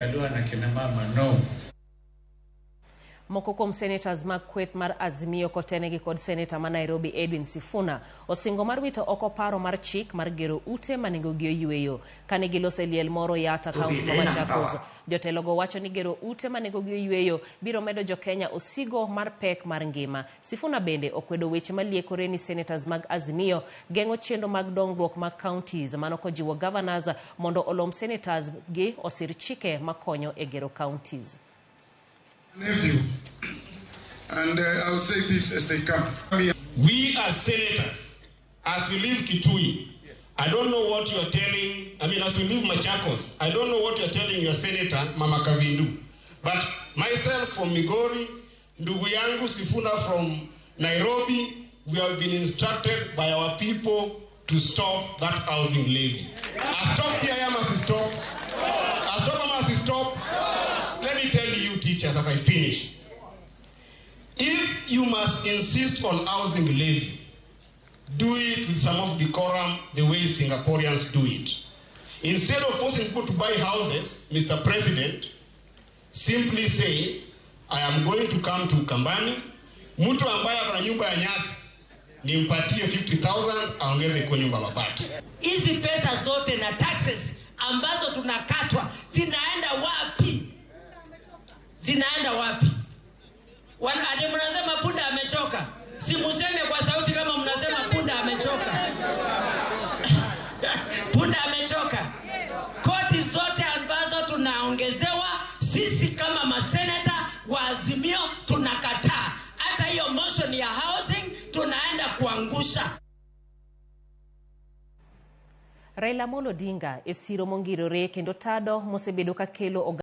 Na kina mama no. Moko kuom senators mag kweth mar Azimio kotenegi kod seneta ma Nairobi Edwin Sifuna osingo mar wito oko paro mar chik mar gero ute ma nengogi oyweyo. Kane giloso e liel moro Yatta, kaunti ma Machakos, jotelogo wacho ni gero ute ma nengogi oyweyo biro medo jokenya osigo mar pek mar ngima. Sifuna bende okwedo weche maliekore ni senators mag Azimio geng'o chenro mag dongruok mag counties, mano kojiwo governors mondo olom senators gi osir chike makonyo e gero counties. Nephew, and I'll say this as they come. We as senators, as we leave Kitui, I don't know what you are telling, I mean, as we leave Machakos, I don't know what you are telling your senator, Mama Kavindu. But myself from Migori, ndugu yangu Sifuna from Nairobi, we have been instructed by our people to stop that housing levy. I stop here, I must stop. I stop, I must stop. Let me tell you, teachers, as I finish. If you must insist on housing levy, do it with some of decorum the way Singaporeans do it. Instead of forcing people to buy houses, Mr. President, simply say, I am going to come to Ukambani, mtu ambaye ana nyumba ya nyasi nimpatie 50,000 aongeze kwa nyumba mabati. Hizi pesa zote na taxes ambazo tunakatwa zinaenda wapi? Zinaenda wapi? Ati mnasema punda amechoka. Si museme kwa sauti kama mnasema punda amechoka. Punda amechoka. Kodi zote ambazo tunaongezewa sisi kama maseneta wa Azimio tunakataa. Hata hiyo motion ya housing tunaenda kuangusha. Raila Amolo Odinga e siro mongirore kendo tado mosebedo ka kelo